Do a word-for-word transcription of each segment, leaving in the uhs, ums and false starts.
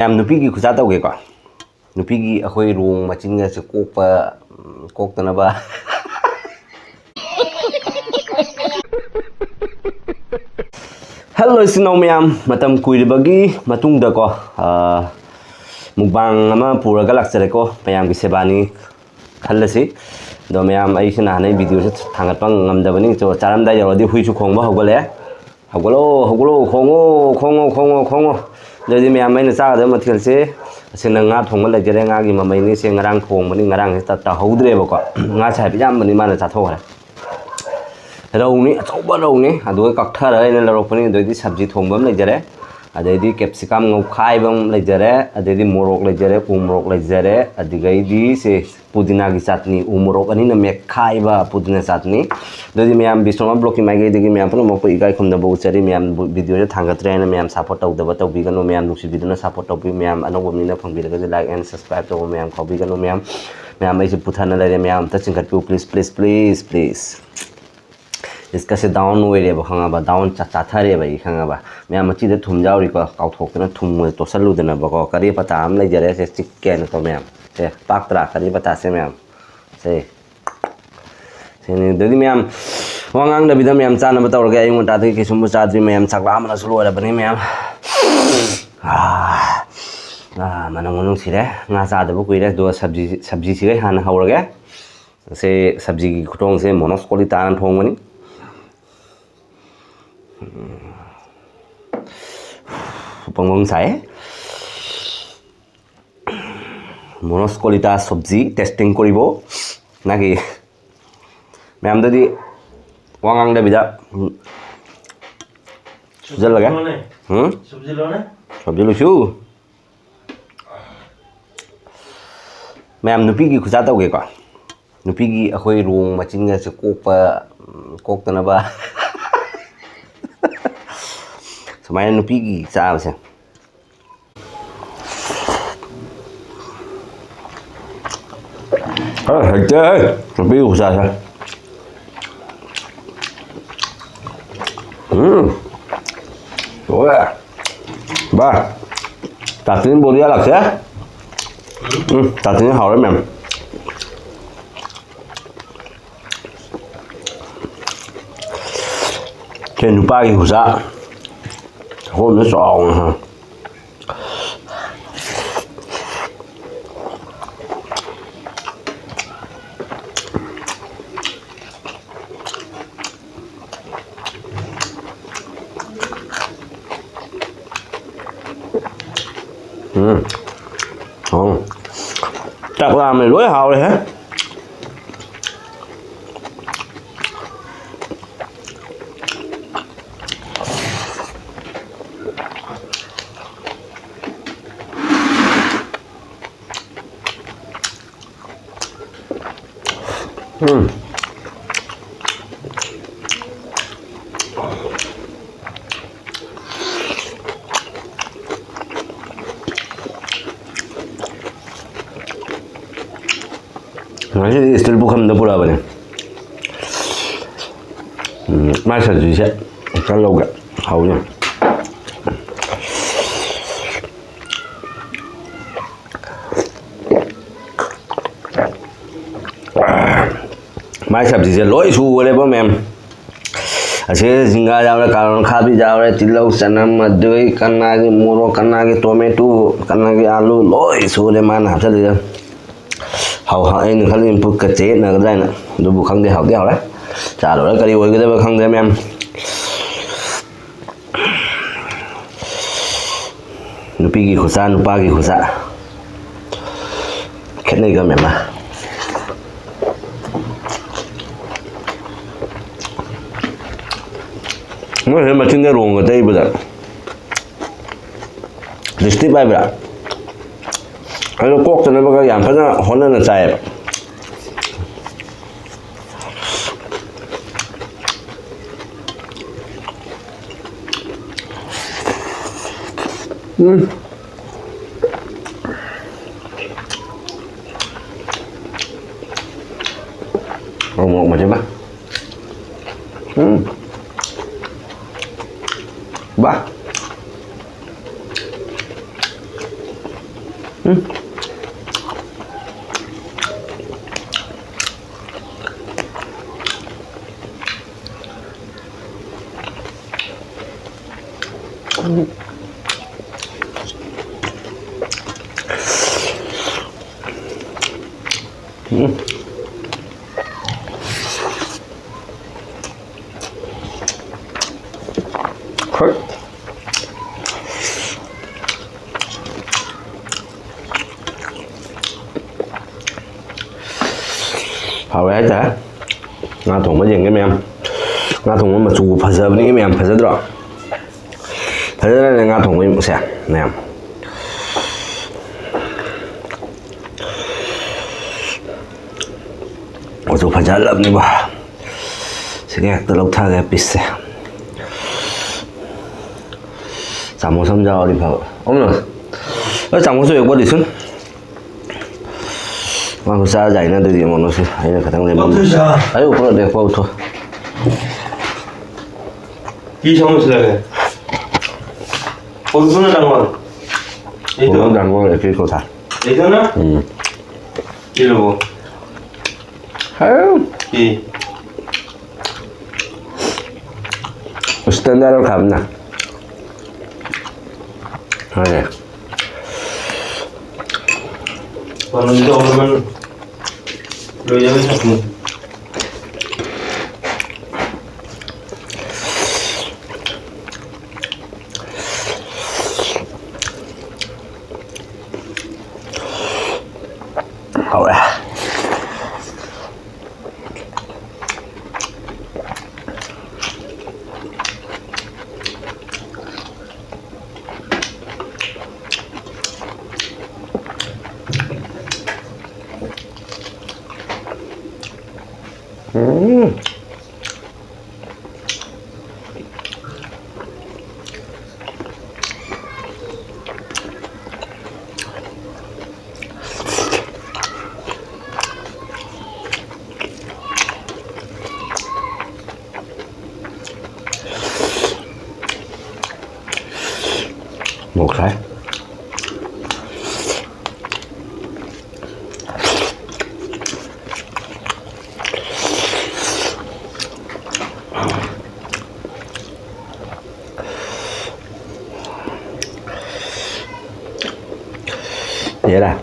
ꯌꯥꯝ ꯅꯨꯄꯤꯒꯤ ꯈꯨꯆꯥ ꯇꯧꯒꯦꯀꯣ꯫ ꯅꯨꯄꯤꯒꯤ ꯑꯩꯈꯣꯏ ꯔꯣꯡ ꯃꯆꯤꯟꯒꯁꯦ ꯀꯣꯛꯄ, ꯎꯝ, ꯀꯣꯛꯇꯅꯕ꯫ ꯍꯜꯂꯣ ꯏꯆꯤꯟ ꯏꯅꯥꯎ ꯃꯌꯥꯝ, ꯃꯇꯝ ꯀꯨꯏꯔꯕꯒꯤ ꯃꯇꯨꯡꯗꯀꯣ, ꯑꯥ, ꯃꯨꯛꯕꯥꯡ ꯑꯃ ꯄꯨꯔꯒ ꯂꯥꯛꯆꯔꯦꯀꯣ, ꯃꯌꯥꯝꯒꯤ ꯁꯦꯕꯥꯅꯤ ꯈꯜꯂꯁꯤ꯫ ꯑꯗꯣ ꯃꯌꯥꯝ, ꯑꯩꯁꯦ ꯅꯍꯥꯟ ꯑꯩ ꯚꯤꯗꯤꯑꯣꯁꯦ ꯊꯥꯡꯒꯠꯄ ꯉꯝꯗꯕꯅꯤ꯫ ꯆꯣ-, ꯆꯥꯔꯝꯗꯥꯏ ꯌꯧꯔꯗꯤ ꯍꯨꯏꯁꯨ ꯈꯣꯡꯕ ꯍꯧꯒꯠꯂꯛꯑꯦ꯫ "ꯍꯧꯒꯠꯂꯣ, ꯍꯧꯒꯠꯂꯣ, ꯈꯣꯡꯉꯣ, ꯈꯣꯡꯉꯣ, ꯈꯣꯡꯉꯣ, ꯈꯣꯡꯉꯣ"꯫ ꯑꯗꯨꯗꯤ ꯃꯌꯥꯝ, ꯑꯩꯅ ꯆꯥꯒꯗꯕ ꯃꯊꯦꯜꯁꯦ, ꯑꯁꯤꯅ ꯉꯥ ꯊꯣꯡꯕ ꯂꯩꯖꯔꯦ꯫ ꯉꯥꯒꯤ ꯃꯃꯩꯅꯤꯁꯦ ꯉꯔꯥꯡ ꯊꯣꯡꯕꯅꯤ, ꯉꯔꯥꯡꯁꯦ ꯇ-, ꯇꯥꯍꯧꯗ꯭ꯔꯦꯕꯀꯣ꯫ ꯉꯥꯁꯦ ꯍꯥꯏꯐꯦꯠ ꯌꯥꯝꯕꯅꯤ, ꯃꯥꯅ ꯆꯥꯊꯣꯛꯈ꯭ꯔꯦ꯫ ꯔꯧꯅꯤ, ꯑꯆꯧꯕ ꯔꯧꯅꯤ꯫ ꯑꯗꯨꯒ ꯀꯛꯊꯔꯒ ꯑꯩꯅ ꯂꯧꯔꯛꯄꯅꯤ꯫ ꯑꯗꯩꯗꯤ ꯁꯕꯖꯤ ꯊꯣꯡꯕ ꯑꯃ ꯂꯩꯖꯔꯦ, ꯑꯗꯩꯗꯤ ꯀꯦꯞꯁꯤꯀꯝ ꯉꯧꯈꯥꯏꯕ ꯑꯃ ꯂꯩꯖꯔꯦ, ꯑꯗꯩꯗꯤ ꯃꯣꯔꯣꯛ ꯂꯩꯖꯔꯦ, ꯎ ꯃꯣꯔꯣꯛ ꯂꯩꯖꯔꯦ, ꯑꯗꯨꯗꯒꯤꯗꯤ ꯁꯦ ꯄꯨꯗꯤꯅꯥꯒꯤ ꯆꯥꯇꯅꯤ, ꯎ ꯃꯣꯔꯣꯛ ꯑꯅꯤꯅ ꯃꯦꯠꯈꯥꯏꯕ ꯄꯨꯗꯤꯅꯥ ꯆꯥꯇꯅꯤ꯫ ꯑꯗꯨꯗꯤ ꯃꯌꯥꯝ, ꯕꯤꯁ꯭ꯋꯥꯃꯥ ꯕ꯭ꯂꯣꯛꯀꯤ ꯃꯥꯏꯀꯩꯗꯒꯤ ꯃꯌꯥꯝ ꯄꯨꯝꯅꯃꯛꯄꯨ ꯏꯀꯥꯏ ꯈꯨꯝꯅꯕ ꯎꯠꯆꯔꯤ꯫ ꯃꯌꯥꯝ ꯕꯨ-, ꯚꯤꯗꯤꯑꯣꯁꯦ ꯊꯥꯡꯒꯠꯇ꯭ꯔꯦ ꯍꯥꯏꯅ ꯃꯌꯥꯝ ꯁꯞꯄꯣꯔꯠ ꯇꯧꯗꯕ ꯇꯧꯕꯤꯒꯅꯨ꯫ ꯃꯌꯥꯝ ꯅꯨꯡꯁꯤꯕꯤꯗꯨꯅ ꯁꯞꯄꯣꯔꯠ ꯇꯧꯕꯤꯌꯨ꯫ ꯃꯌꯥꯝ ꯑꯅꯧꯕ ꯃꯤꯅ ꯐꯪꯕꯤꯔꯒꯗꯤ ꯂꯥꯏꯛ ꯑꯦꯟ ꯁꯕꯁꯀ꯭ꯔꯥꯏꯕ ꯇꯧꯕ ꯃꯌꯥꯝ ꯀꯥꯎꯕꯤꯒꯅꯨ꯫ ꯃꯌꯥꯝ, ꯃꯌꯥꯝ ꯑꯩꯁꯦ ꯄꯨꯊꯅ ꯂꯩꯔꯦ꯫ ꯃꯌꯥꯝ ꯑꯝꯇ ꯆꯤꯡꯈꯠꯄꯤꯌꯨ, ꯄ꯭ꯂꯤꯁ, ꯄ꯭ꯂꯤꯁ, ꯄ꯭ꯂꯤꯁ, ꯄ꯭ꯂꯤꯁ꯫ ꯏꯁꯀꯁꯦ ꯗꯥꯎꯟ ꯑꯣꯏꯔꯦꯕ, ꯈꯪꯉꯕ? ꯗꯥꯎꯟ ꯆꯥ-, ꯆꯥꯊꯔꯦꯕ ꯑꯩ, ꯈꯪꯉꯕ? ꯃꯌꯥꯝ, ꯃꯆꯤꯗ ꯊꯨꯝ ꯌꯥꯎꯔꯤꯀꯣ, ꯀꯥꯎꯊꯣꯛꯇꯅ ꯊꯨꯝꯒ ꯇꯣꯠꯁꯜꯂꯨꯗꯅꯕꯀꯣ꯫ ꯀꯔꯤ ꯄꯇꯥ ꯑꯃ ꯂꯩꯖꯔꯦ ꯁꯦ, ꯆꯤꯛꯀꯦꯅꯀꯣ ꯃꯌꯥꯝ꯫ ꯁꯦ, ꯄꯥꯛꯇ꯭ꯔꯥ ꯀꯔꯤ ꯄꯇꯥꯁꯦ ꯃꯌꯥꯝ? ꯁꯦ꯫ ꯁꯤꯅꯤ꯫ ꯑꯗꯨꯗꯤ ꯃꯌꯥꯝ, ꯋꯥ ꯉꯥꯡꯗꯕꯤꯗ ꯃꯌꯥꯝ ꯆꯥꯅꯕ ꯇꯧꯔꯒꯦ꯫ ꯑꯌꯨꯛ ꯉꯟꯇꯥꯗꯒꯤ ꯀꯩꯁꯨꯝꯕꯨ ꯆꯥꯗ꯭ꯔꯤ ꯃꯌꯥꯝ, ꯆꯥꯛ ꯂꯥꯝꯕꯅꯁꯨ ꯂꯣꯏꯔꯕꯅꯤ ꯃꯌꯥꯝ꯫ ꯑꯥ, ꯑꯥ, ꯃꯅꯝ ꯅꯨꯡꯁꯤꯔꯦ꯫ ꯉꯥ ꯆꯥꯗꯕ ꯀꯨꯏꯔꯦ꯫ ꯑꯗꯨꯒ ꯁꯕꯖꯤ, ꯁꯕꯖꯤꯁꯤꯒ ꯍꯥꯟꯅ ꯍꯧꯔꯒꯦ꯫ ꯁꯤ ꯁꯕꯖꯤꯒꯤ ꯈꯨꯊꯣꯡꯁꯦ ꯃꯣꯅꯣꯁ ꯀꯣꯂꯤꯇꯥꯅ ꯊꯣꯡꯕꯅꯤ꯫ ꯕꯪ ꯕꯪ ꯁꯥꯏ꯫ মনোজ কলিতা চব্জি টেষ্টিং কৰিব নাকি? ꯃꯌꯥꯝꯗꯗꯤ ꯋꯥ ꯉꯥꯡꯗꯕꯤꯗ, ꯎꯝ, ꯁꯨꯖꯜꯂꯒꯦ꯫ ꯂꯣꯟꯅꯦ꯫ ꯎꯝ? ꯁꯨꯖꯜꯂꯣꯅꯦ꯫ ꯁꯨꯖꯜꯂꯨꯁꯨ꯫ ꯃꯌꯥꯝ, ꯅꯨꯄꯤꯒꯤ ꯈꯨꯆꯥ ꯇꯧꯒꯦꯀꯣ꯫ ꯅꯨꯄꯤꯒꯤ ꯑꯩꯈꯣꯏ ꯔꯣꯡ ꯃꯆꯤꯟꯒꯁꯦ ꯀꯣꯛꯄ, ꯎꯝ, ꯀꯣꯛꯇꯅꯕ꯫ ꯁꯨꯃꯥꯏꯅ ꯅꯨꯄꯤꯒꯤ ꯆꯥꯕꯁꯦ꯫ ꯑ, ꯍꯩꯇꯦꯍꯦ, ꯅꯨꯄꯤꯒꯤ ꯈꯨꯆꯥꯁꯦ꯫ ꯎꯝ꯫ ꯂꯣꯏꯔꯦ꯫ ꯚꯥꯏ꯫ ꯇꯥꯇꯤꯟ ꯕꯣꯔꯤ ꯍꯜꯂꯛꯁꯦ꯫ ꯎꯝ, ꯇꯥꯇꯤꯟ ꯍꯥꯎꯔꯦ ꯃꯌꯥꯝ꯫ ꯁꯦ ꯅꯨꯄꯥꯒꯤ ꯈꯨꯆꯥ꯫ ꯆꯥꯛꯈꯣꯝꯗ ꯆꯥꯎꯅ ꯍꯥ꯫ ꯎꯝ꯫ ꯍꯥꯎ꯫ ꯆꯥꯛ ꯂꯥꯝꯃꯦ ꯂꯣꯏ ꯍꯥꯎꯔꯦꯍꯦ꯫ ꯎꯝ꯫ ꯉꯁꯤꯗꯤ steel ꯄꯨꯈꯝꯗ ꯄꯨꯔꯛꯑꯕꯅꯦ꯫ ꯎꯝ, ꯃꯥꯏ ꯁꯕꯖꯤꯁꯦ ꯑꯝꯇ ꯂꯧꯒꯦ꯫ ꯍꯥꯎꯅꯤ꯫ ꯃꯥꯏ ꯁꯕꯖꯤꯁꯦ ꯂꯣꯏ ꯁꯨꯈꯔꯦꯕ ꯃꯌꯥꯝ꯫ ꯑꯁꯤ ꯖꯤꯡꯒꯥ ꯌꯥꯎꯔꯦ, ꯀꯥꯔꯣꯟ ꯑꯈꯥꯕꯤ ꯌꯥꯎꯔꯦ, ꯇꯤꯜꯍꯧ, ꯆꯅꯝ, ꯑꯗꯨꯗꯩ ꯀꯅꯥꯒꯤ ꯃꯣꯔꯣꯛ, ꯀꯅꯥꯒꯤ ꯇꯣꯃꯦꯇꯣ, ꯀꯅꯥꯒꯤ ꯑꯥꯂꯨ ꯂꯣꯏ ꯁꯨꯔꯦ ꯃꯥꯅ ꯍꯥꯞꯆꯜꯂꯤꯁꯦ꯫ ꯍꯥꯎ, ꯍꯥꯎ, ꯑꯩꯅ ꯈꯜꯂꯤ ꯄꯨꯛꯀ ꯆꯌꯦꯠꯅꯒꯗ꯭ꯔꯥ ꯍꯥꯏꯅ꯫ ꯑꯗꯨꯕꯨ ꯈꯪꯗꯦ, ꯍꯥꯎꯗꯤ ꯍꯥꯎꯔꯦ꯫ ꯆꯥ ꯂꯣꯏꯔ ꯀꯔꯤ ꯑꯣꯏꯒꯗꯕ ꯈꯪꯗꯦ ꯃꯌꯥꯝ꯫ ꯅꯨꯄꯤꯒꯤ ꯈꯨꯠꯁꯥ, ꯅꯨꯄꯥꯒꯤ ꯈꯨꯠꯁꯥ ꯈꯦꯠꯅꯩꯀꯣ ꯃꯦꯝꯃ꯫ ꯃꯣꯏꯁꯦ ꯃꯆꯤꯟꯗ ꯔꯣꯡꯒ ꯇꯩꯕꯗ ꯂꯤꯁꯇꯤꯞ ꯍꯥꯏꯕ꯭ꯔꯥ? ꯑꯗꯣ ꯀꯣꯛꯇꯅꯕꯒ ꯌꯥꯝ ꯐꯖꯅ ꯍꯣꯠꯅꯅ ꯆꯥꯏꯌꯦꯕ꯫ ꯎꯝ꯫ ꯃꯣꯔꯣꯛ ꯃꯆꯦꯠ ꯑꯃ꯫ ꯎꯝ꯫ ꯕꯥ꯫ ꯎꯝ꯫ ꯎꯝ꯫ ꯍꯣꯏ꯫ ꯍꯥꯎꯋꯦ ꯍꯥꯏꯇꯥꯔꯦ꯫ ꯉꯥ ꯊꯣꯡꯕ ꯌꯦꯡꯒꯦ ꯃꯌꯥꯝ꯫ ꯉꯥ ꯊꯣꯡꯕ ꯃꯆꯨ ꯐꯖꯕꯅꯤ ꯃꯌꯥꯝ, ꯐꯖꯗ꯭ꯔꯣ? ꯐꯖꯗ꯭ꯔꯅꯦ ꯉꯥ ꯊꯣꯡꯕꯒꯤ ꯃꯁꯦ ꯃꯌꯥꯝ? ꯃꯆꯨ ꯐꯖꯍꯜꯂꯕꯅꯤꯕ꯫ ꯁꯤꯒ ꯍꯦꯛꯇ ꯂꯧꯊꯒꯦ ꯄꯤꯁꯁꯦ꯫ ꯆꯥꯃꯁ ꯑꯃ ꯌꯥꯎꯔꯗꯤ ꯐꯕ꯫ ꯑꯃꯅ, ꯑ, ꯆꯥꯃꯁ ꯑꯣꯏꯔꯛꯄꯗꯤ ꯁꯨꯝ꯫ ꯃꯥꯁꯨ ꯆꯥꯔꯖꯥꯏꯅ ꯑꯗꯨꯗꯤ ꯑꯃꯨꯛꯅꯁꯨ ꯑꯩꯅ ꯈꯤꯇꯪ ꯂꯦꯝꯍꯟ-, ꯂꯧꯊꯣꯛꯁꯤ ꯆꯥ꯫ ꯑꯌꯨꯛ ꯄꯨꯂꯞ ꯂꯦꯛꯄ ꯂꯧꯊꯣꯛ꯫ ꯀꯤ ꯁꯃꯨꯁ ꯂꯒꯦ꯫ ꯀꯣꯟ ꯀꯣꯟ ꯗꯥꯡꯋꯥꯜ? ꯑꯩꯗꯣ꯫ ꯀꯣꯟ ꯗꯥꯡꯋꯥꯜ ꯑꯦ ꯀꯤ ꯀꯣꯊꯥ꯫ ꯑꯩꯗꯣꯅ? ꯎꯝ꯫ ꯀꯤꯂꯣ꯫ ꯍꯥꯎ꯫ ꯀꯤ꯫ ꯎꯁꯇꯟꯗ ꯔꯣ ꯈꯥꯝꯅ꯫ ꯍꯣꯏ꯫ ꯀꯣꯟ ꯗꯥꯡꯋꯥꯜ ꯂꯣꯏ ꯌꯥꯎꯏ ꯁꯥꯀꯨꯝ꯫ ꯍꯥꯎꯔꯦ꯫ ꯎꯝ꯫ ꯃꯣꯔꯣꯛ ꯁꯥꯏ꯫ ꯍꯦꯔꯥ꯫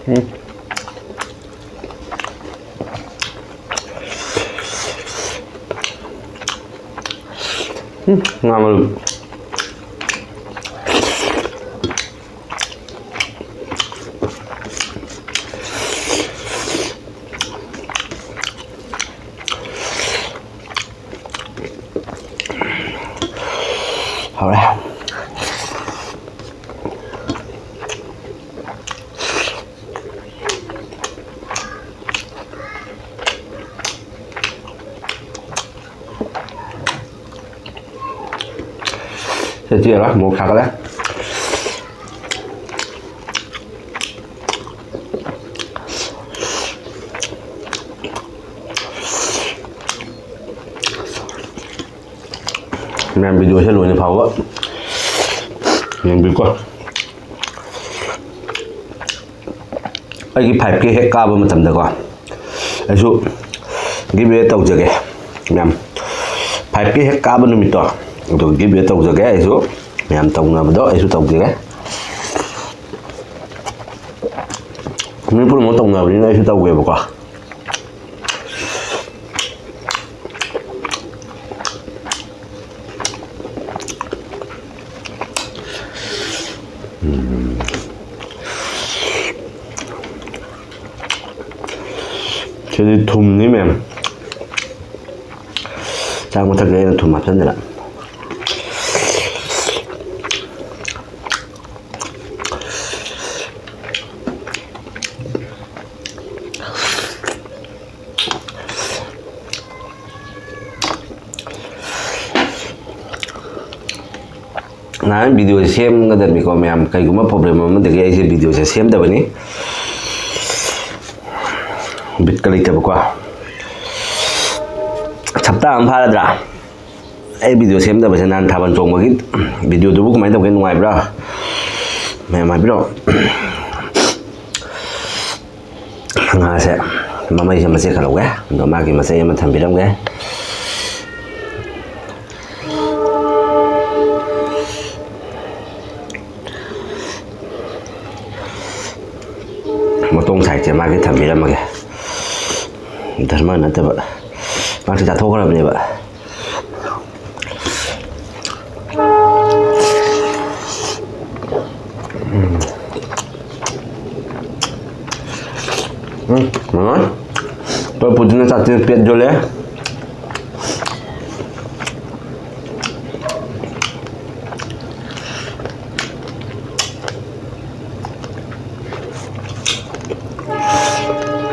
ꯎꯝ꯫ ꯎꯝ, ꯉꯥ ꯃꯔꯨꯝ꯫ ꯍꯥꯎꯔꯦ꯫ ꯁꯤ ꯆꯤꯛꯑꯔꯣꯏ, ꯃꯣꯔꯣꯛ ꯁꯥꯒꯠꯂꯦ꯫ ꯃꯌꯥꯝ videoꯁꯦ ꯂꯣꯏꯅ ꯐꯥꯎꯕ ꯌꯦꯡꯕꯤꯌꯨꯀꯣ꯫ ꯑꯩꯒꯤ five K ꯍꯦꯛ ꯀꯥꯕ ꯃꯇꯝꯗꯀꯣ, ꯑꯩꯁꯨ give away ꯇꯧꯖꯒꯦ ꯃꯌꯥꯝ꯫ Five K ꯍꯦꯛ ꯀꯥꯕ ꯅꯨꯃꯤꯠꯇꯣ, ꯑꯗꯨ give away ꯇꯧꯖꯒꯦ ꯑꯩꯁꯨ꯫ ꯃꯌꯥꯝ ꯇꯧꯅꯕꯗꯣ ꯑꯩꯁꯨ ꯇꯧꯖꯒꯦ꯫ ꯃꯤ ꯄꯨꯝꯅꯃꯛ ꯇꯧꯅꯕꯅꯤꯅ ꯑꯩꯁꯨ ꯇꯧꯒꯦꯕꯀꯣ꯫ ꯎꯝ꯫ ꯁꯤꯗꯤ ꯊꯨꯝꯅꯤ ꯃꯌꯥꯝ꯫ ꯆꯥꯛ ꯃꯊꯛꯇ ꯑꯩꯅ ꯊꯨꯝ ꯍꯥꯞꯆꯤꯟꯗꯅ꯫ ꯅꯍꯥꯟ videoꯁꯦ ꯁꯦꯝꯒꯗꯕꯅꯤꯀꯣ ꯃꯌꯥꯝ, ꯀꯩꯒꯨꯝꯕ problem ꯑꯃꯗꯒꯤ ꯑꯩꯁꯦ videoꯁꯦ ꯁꯦꯝꯗꯕꯅꯤ, ꯕꯤꯠꯀ ꯂꯩꯇꯕꯀꯣ꯫ ꯍꯞꯇꯥ ꯑꯃ ꯐꯥꯔꯗ꯭ꯔꯥ? ꯑꯩ ꯚꯤꯗꯤꯑꯣ ꯁꯦꯝꯗꯕꯁꯦ ꯅꯍꯥꯟ ꯊꯥꯕꯜ ꯆꯣꯡꯕꯒꯤ ꯚꯤꯗꯤꯑꯣꯗꯨꯕꯨ ꯀꯃꯥꯏꯅ ꯇꯧꯒꯦ? ꯅꯨꯡꯉꯥꯏꯕ꯭ꯔꯥ? ꯃꯌꯥꯝ ꯍꯥꯏꯕꯤꯔꯛꯑꯣ꯫ ꯉꯥꯁꯦ ꯃꯃꯩꯁꯦ ꯃꯆꯦꯠ ꯈꯔ ꯂꯧꯒꯦ, ꯑꯗꯣ ꯃꯥꯒꯤ ꯃꯆꯩ ꯑꯃ ꯊꯝꯕꯤꯔꯝꯒꯦ꯫ ꯃꯇꯣꯡ ꯁꯥꯏꯠꯁꯦ ꯃꯥꯒꯤ ꯊꯝꯕꯤꯔꯝꯃꯒꯦ꯫ ꯙꯔꯃ ꯅꯠꯇꯕ, ꯃꯥꯁꯤ ꯆꯥꯊꯣꯛꯈ꯭ꯔꯕꯅꯦꯕ꯫ ꯎꯝ, ꯃꯃꯥ, ꯑꯩꯈꯣꯏ ꯄꯨꯗꯨꯅ ꯆꯥꯇ꯭ꯔꯦꯠ ꯄꯦꯠ ꯌꯣꯜꯂꯦ꯫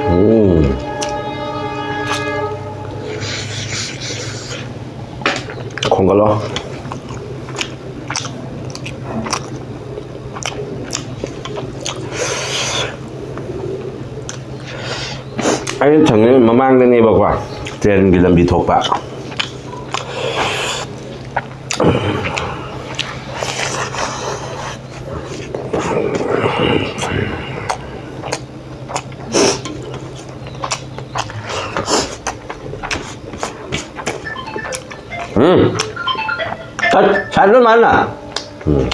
ꯎꯝ꯫ ꯈꯣꯡꯒꯠꯂꯣ꯫ ꯑꯩꯅ ꯊꯪꯉꯤ ꯃꯃꯥꯡꯗꯅꯦꯕꯀꯣ ꯇ꯭ꯔꯦꯟꯒꯤ ꯂꯝꯕꯤ ꯊꯣꯛꯄ꯫ ꯎꯝ꯫ ꯇꯠ, ꯁꯥꯏꯠ ꯂꯣꯏ ꯃꯥꯟꯅ꯫ ꯎꯝ꯫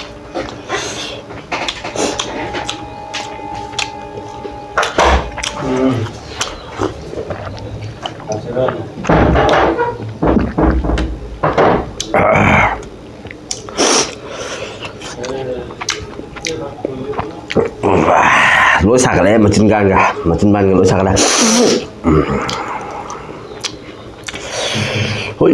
ꯂꯣꯏ ꯁꯥꯒꯠꯂꯛꯑꯦ, ꯃꯆꯤꯟ ꯀꯥꯡꯒ, ꯃꯆꯤꯟ ꯕꯥꯟꯒ ꯂꯣꯏ ꯁꯥꯒꯠꯂꯦ꯫ ꯎꯝ꯫ ꯍꯣꯏ꯫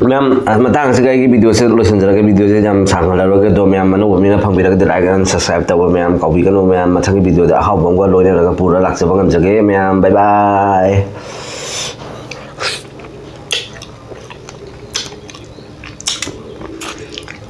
ꯃꯌꯥꯝ, ꯃꯇꯥꯡ ꯑꯁꯤꯒ ꯑꯩꯒꯤ ꯚꯤꯗꯤꯑꯣꯁꯦ ꯂꯣꯏꯁꯤꯟꯖꯔꯒꯦ꯫ ꯚꯤꯗꯤꯑꯣꯁꯦ ꯌꯥꯝ ꯁꯥꯡꯍꯜꯂꯔꯣꯏꯒꯦ꯫ ꯑꯗꯣ ꯃꯌꯥꯝ ꯑꯅꯧꯕ ꯃꯤꯅ ꯐꯪꯕꯤꯔꯒꯗꯤ like and subscribe ꯇꯧꯕ ꯃꯌꯥꯝ ꯀꯥꯎꯕꯤꯒꯅꯨ꯫ ꯃꯌꯥꯝ ꯃꯊꯪꯒꯤ ꯚꯤꯗꯤꯑꯣꯗ ꯑꯍꯥꯎꯕ ꯑꯃꯒ ꯂꯣꯏꯅꯔꯒ ꯄꯨꯔ ꯂꯥꯛꯆꯕ ꯉꯝꯖꯒꯦ꯫ ꯃꯌꯥꯝ bye bye꯫